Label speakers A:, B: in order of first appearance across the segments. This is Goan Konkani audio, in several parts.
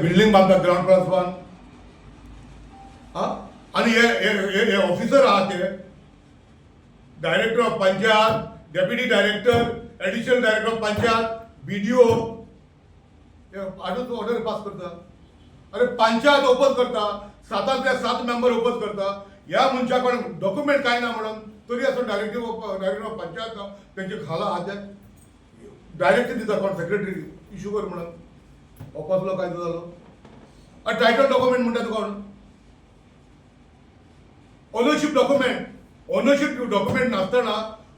A: बिल्डींग बांदता ग्रावंड प्लस 1. हा, आनी हे हे हे ऑफिसर आहा ते director of panchayat, deputy director, additional director of panchayat, BDO, हे आजूच ऑर्डर पास करता. अरे, पंचायत ओपन करता, सातांतल्या सात मेंबर ओपन करता. ह्या मनशा कडेन डॉक्युमेंट कांय ना म्हणून तरी आसून डायरेक्टर ऑफ पंचायत तेंचे खाला आहा ते डायरेक्ट दिता कोण सेक्रेटरी इशू कर म्हणून. हो कसलो कायदो जालो? टायटल डॉक्युमेंट म्हणटा तुका कोण? ओनरशीप डॉक्युमेंट, ओनरशीप डॉक्युमेंट नासतना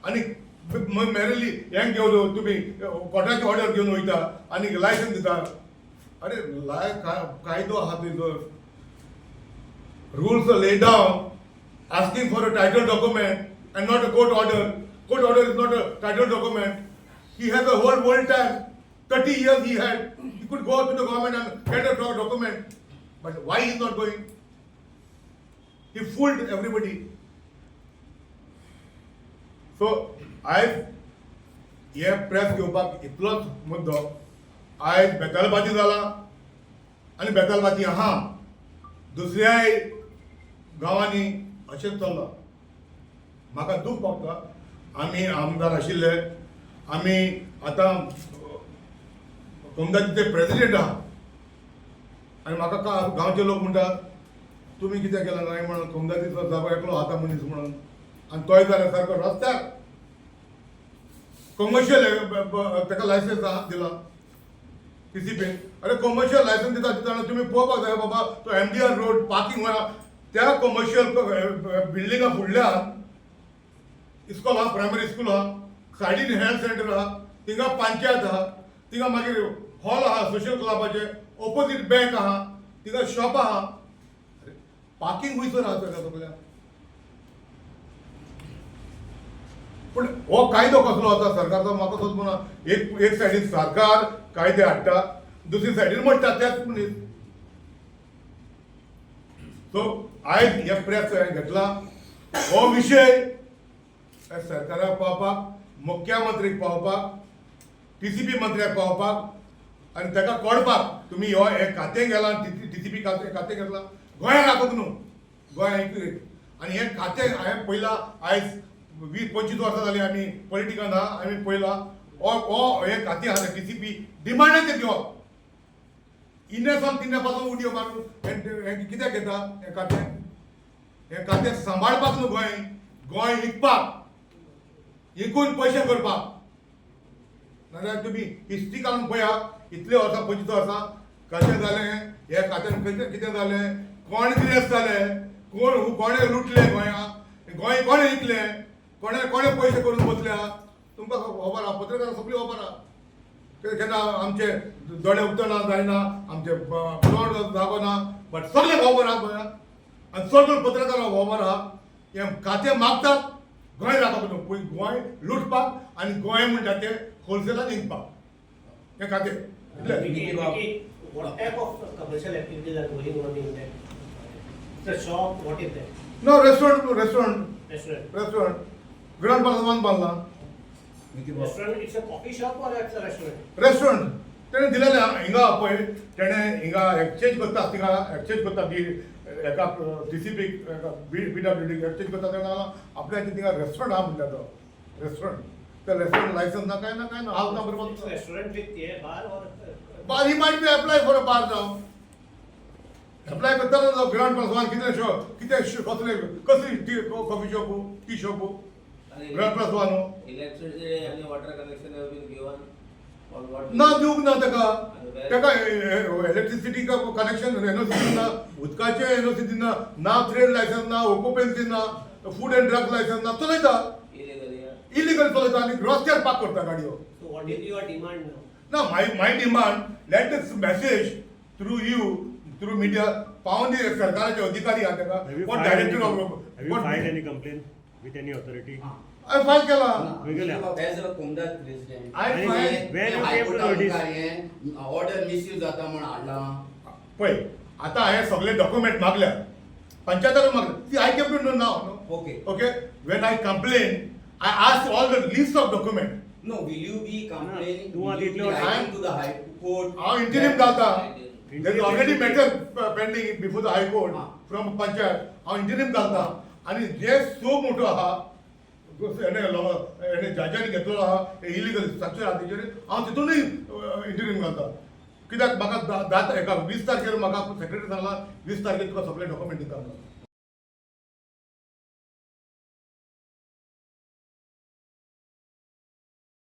A: आनी मेरली हें घेवन तुमी कोर्टाची ऑर्डर घेवन वयता आनी लायसन्स दिता. अरे, लाय कायदो आहा थंयसर. Rules lay down asking for a title document and not a court order. Court order is not a title document. He has a whole world time. 30 years he had. He could go to the government and get a document. But why he is not going? He fooled everybody. So, आयज हे प्रेस घेवपाक इतलोच मुद्दो. आयज बेतालबाती जाला आनी बेतालबाती आहा, दुसऱ्याय गांवांनी अशेंच चल्लां. म्हाका दूख भोगता. आमी आमदार आशिल्ले, आमी आतां कोमदाचे प्रेसिडेंट आहा आनी म्हाका गांवचे लोक म्हणटात, तुमी कितें केलां काय म्हणून, कोमदातीचो जागो एकलो आता मनीस म्हणून. आनी तोय जाल्यार सारको रस्त्यार कमर्शियल ताका लायसन्स आहा दिला टीसीपीन. अरे, कमर्शियल लायसन्स दिता दितना तुमी पळोवपाक जाय बाबा, तो एमडीआर रोड पार्किंग आहा, त्या कमर्शियल बिल्डिंगा फुडल्यान इस्कॉल आहा, प्रायमरी स्कूल आहा, सायडीन हेल्थ सेंटर आहा, थिंगा पंचायत आहा, थिंगा मागीर हॉल आहा सोशल क्लबाचे, ओपोजीट बँक आहा, थिंगा शॉप आहा. पार्किंग खुंयसर आहा सगळ्या सगळ्या? पूण हो कायदो कसलो आसा सरकारचो, म्हाका समजना. एक एक सायडीन सरकार कायदे हाडटा, दुसरी सायडीन म्हणटा त्याच मनीस. सो आयज हे प्रेस हांवें घेतला, हो विशय सरकाराक पावपाक, मुख्यमंत्रीक पावपाक, टीसीपी मंत्र्याक पावपाक आनी ताका कळपाक तुमी हो हें खातें गेलां, टीसीपी खातें, खातें घेतलां गोंयांत राखूंक न्हू, गोंया. आनी हें खातें हांवें पयलां, आयज 20-25 वर्सां जालीं आमी पॉलिटिकान आहा, आमी पयलां हो हो हें खातें आहा टीसीपी डिमांडाचेर घेवप. इन्नेसान तिन्या पासून उडयो मारून हें कित्याक घेता हें खातें? हें खातें सांबाळपाक न्हू, गोंय गोंय विकपाक, विकून पयशे करपाक. नाजाल्यार तुमी हिस्ट्री काडून पळया, इतले वर्सां, 25 वर्सां कशें जालें हे खात्यान, कशें कितें जालें, कोण गिरेस्त जाले, कोण कोणें लुटले गोंयांत, गोंय कोणें विकलें, कोणें कोणें पयशे करून बसल्या, तुमकां खबर आहा. पत्रकारां सगळी खबर आहा. केन्ना आमचे दोळे उगतना जायना, आमचे तोंड जागो ना, बट सगळे खबर आहा गोंयांत आनी सगळे पत्रकार खबर आहा. हे खातें मागतात गोंय राखप न्हू, पय गोंय लुटपाक आनी गोंय म्हणटा ते होलसेलान विकपाक हें खातें इतलें.
B: Vicky, Vicky, what type of commercial activities are going on in that? It's a shop, what is that?
A: No, restaurant, restaurant.
B: Restaurant.
A: Restaurant ground plus one बांदला.
B: Restaurant, it's a coffee shop or it's a restaurant?
A: Restaurant तेणें दिलेलें हिंगा. पळय, तेणें हिंगा एक्सचेंज करता, थिंगा एक्सचेंज करता ती एका टीसीपीक, एका बी पीडब्ल्यूडीक एक्सचेंज करता तेन्ना आपल्याचे थिंगा रेस्टॉरंट आहा म्हणटा तो रेस्टॉरंट. त्या रेस्टॉरंट लायसन्स ना, काय ना, काय ना, हावज ना बरोबर.
B: It's a restaurant with a bar or?
A: Bar, he might be apply for a bar now. Apply करताना तो ग्राउंड प्लस वन कितें शॉप, कितें कसले कसली tea coffee shop, tea shop, ground plus one.
C: Electricity आणि water connection have been given on what?
A: ना, दिवंक ना ताका. ताका इलेक्ट्रिसिटी कनेक्शन एनओसी दिना, उदकाचें एनओसी दिना ना, ट्रेड लायसन्स ना, ओकुपेन्सी ना, फूड अँड ड्रग लायसन्स ना. चलयता.
C: Illegally, yeah.
A: Illegal चलयता आनी रस्त्यार पार्क करता गाडयो.
B: So what is your demand now?
A: ना, my demand, let this message through you, through media पावन दी सरकाराचे अधिकारी आहा ताका.
D: Have you
A: कोण
D: filed
A: director
D: any,
A: of
D: have you filed any complaint with any authority?
A: हांवें फायल केला.
D: वेगळ्या.
E: As a comunidade president,
A: I file
D: When you came to notice?
E: Order misuse जाता म्हण हाडला.
A: पळय, आतां हांवें सगळे डॉक्युमेंट मागल्या, पंचायताक मागल्या. See, I came to know now, no?
E: Okay.
A: Okay, when I complain, I ask all the list of document.
E: No, will you be complaining?
D: तूं
E: Will you
D: इतले
E: be writing to the high court?
A: हांव इंटरीम घालता. There is already matter pending before the High Court
E: हा.
A: From panchayat. हांव इंटरीम घालता आनी जे सो मोटो आहा, हेणे जाजांनी घेतलेलो आहा, इलिगल स्ट्रक्चर आहा, तेजेर हांव तितूनय इंटरीम घालता. कित्याक म्हाका 10 एका 20 तारखेर म्हाका सेक्रेटरी सांगला, 20 तारखेर तुका सगळे डॉक्युमेंट दिता म्हणून.